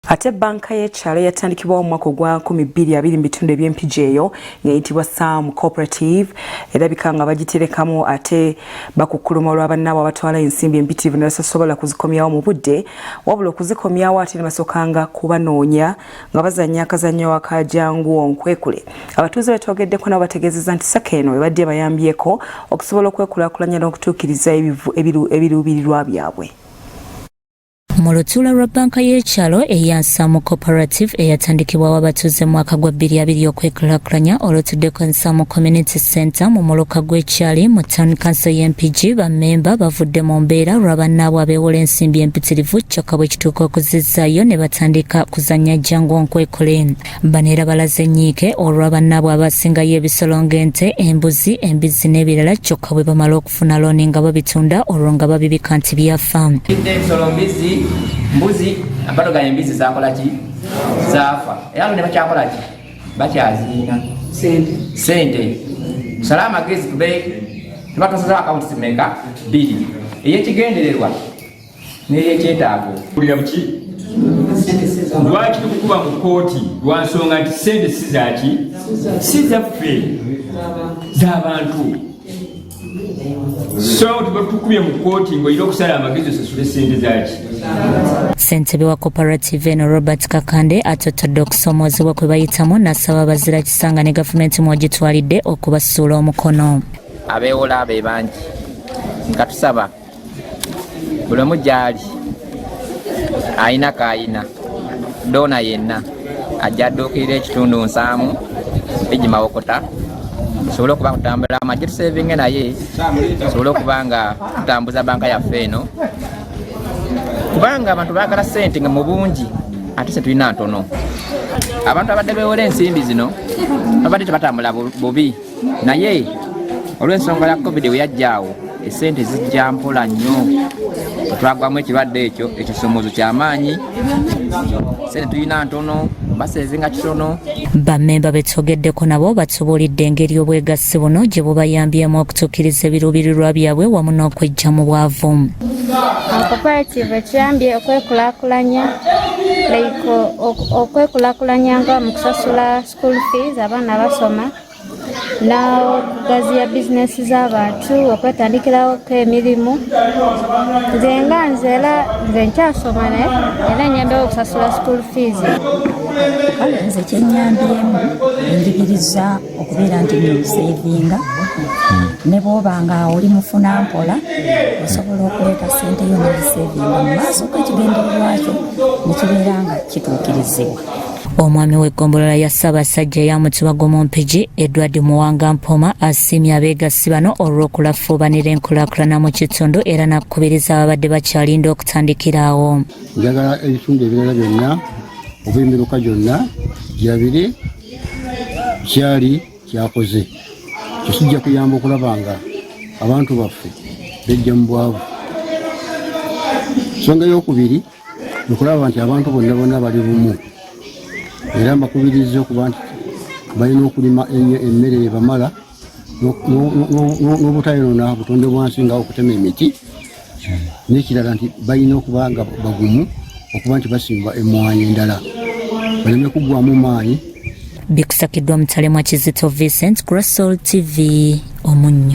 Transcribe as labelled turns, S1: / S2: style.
S1: Ate bbanka y'ekyalo yatandikibwawo mu mwaka ogwa 2020 mu bitundu eby'Empigi eyo ng'eyitibwa Sam Cooperative, erabika nga bagiterekamu ate bakukkuluma olwa bannaabwe abatwala ensimbi empitirivu ne batasobola kuzikomyawo mu budde, wabula okuzikomyawo ate ne basookanga kubanoonya nga bazannya akazannyo akajangu onkwekule. Abatuuze betwogeddeko nabo bategeezezza nti SACCO eno ebadde ebayambyeko okusobola okwekulaakulanya n'okutuukiriza ebiruubirirwa byabwe.
S2: Mu lutuula lwa bbanka y'ekyalo eya Nsamu Cooperative eyatandikibwawo abatuuze mu mwaka gwa 2020 okwekulaakulanya, olutuddeko Nsamu Community Center mu muluka gw'ekyali mu Town Council y'Empigi, bammemba bavudde mu mbeera lwa bannaabwe abeewola ensimbi empitirivu, kyokka bwe kituuka okuzizzaayo ne batandika kuzannya jangu onkwekule. Bano era balaze ennyiike olwa bannaabwe abasingayo ebisolo ng'ente, embuzi, embizzi n'ebirala, kyokka bwe bamala okufuna looni nga babitunda, olwo nga babibika nti byafa.
S3: Ensolo, mbizi, mbuzi, batoga embizi zakola ki? Zaafa. Era ne bakyakola ki? Bakyaziina sente. Tusale amagezi, tube tuba tusazeho akawunti zimeka? Bbiri, ey'ekigendererwa n'eyekyetaago.
S4: Kulira buki? Lwaki tukukuba mu kooti? Lwa nsonga nti sente si zaki? Si zaffe, z'abantu. So tuba tukubye mu kooti ng'olina okusala amagezi osasule sente zaki.
S2: Ssentebe wa cooperative eno, Robert Kakande, atottodde okusoomoozebwa kwe bayitamu n'asaba abazira kisanga ne gavumenti mwogitwalidde okubasuula omukono.
S3: Abeewola be bangi, nga tusaba buli omu gyali ayina kaayina doona yenna ajja adduukirira ekitundu Nsaamu, Mpigi, Mawokota, tusobole okuba kutambula amagye tusevinge, naye tusobole okuba nga tutambuza banka yaffe eno, kubanga abantu baagala sente nga mu bungi ate se tulina ntono. Abantu abadde beewola ensimbi zino babadde tebatambula bubi, naye olw'ensonga ya COVID we yajjaawo, esente zijja mpola nnyo. Twagwamu ekirwadde ekyo, ekisumuluzo kyamaanyi, sente tulina ntono, basevinga kitono.
S2: Bammemba betwogeddeko nabo batubuulidde engeri obwegassi buno gye bubayambyemu okutuukiriza ebiruubirirwa byabwe wamu n'okwejja mu bwavu.
S5: Cooperative ekiyambye okwekulaakulanya, like okwekulaakulanya nga mu kusasula school fees, abaana basoma, n'okugaziya bizinesi z'abantu, okwetandikirako emirimu. Nze nga nze, era nze nkyasoma, naye era nyambewo okusasula school fees.
S6: Kale nze kyenyambyemu, enjigiriza okubeera nti nsevinga, ne bw'oba nga oli mufuna mpola, osobola okuleeta sente yo nozisevinga mu maaso g'ekigendererwa kyo ne kibeera nga kituukirizibwa.
S2: Omwami w'eggombolola ya Ssaabasajja ya Mutuba mu Mpigi, Edward Muwanga Mpoma, asiimye abeegassi bano olw'okulafuubanira enkulaakulana mu kitundu, era n'akubiriza ababadde bakyalinda okutandikira awo.
S7: Njagala ebitundu ebirala byonna oba emiruka gyonna girabire kyali kyakoze. Kyekijja kuyamba okulaba nga abantu baffe bejja mu bwavu. Ensonga eyokubiri okulaba nti abantu bonna bonna bali bumu, era mbakubiriza okuba nti balina okulima ennyo emmere ebamala n'obutayonoona butonde bwansi nga okutema emiti. N'ekirala nti balina okuba nga bagumu okuba nti basimba emmwanyi endala, baleme kuggwamu maanyi.
S2: Bikusakiddwa Mutalemwa Kizito Vincent, Crosol TV, Omunnyo.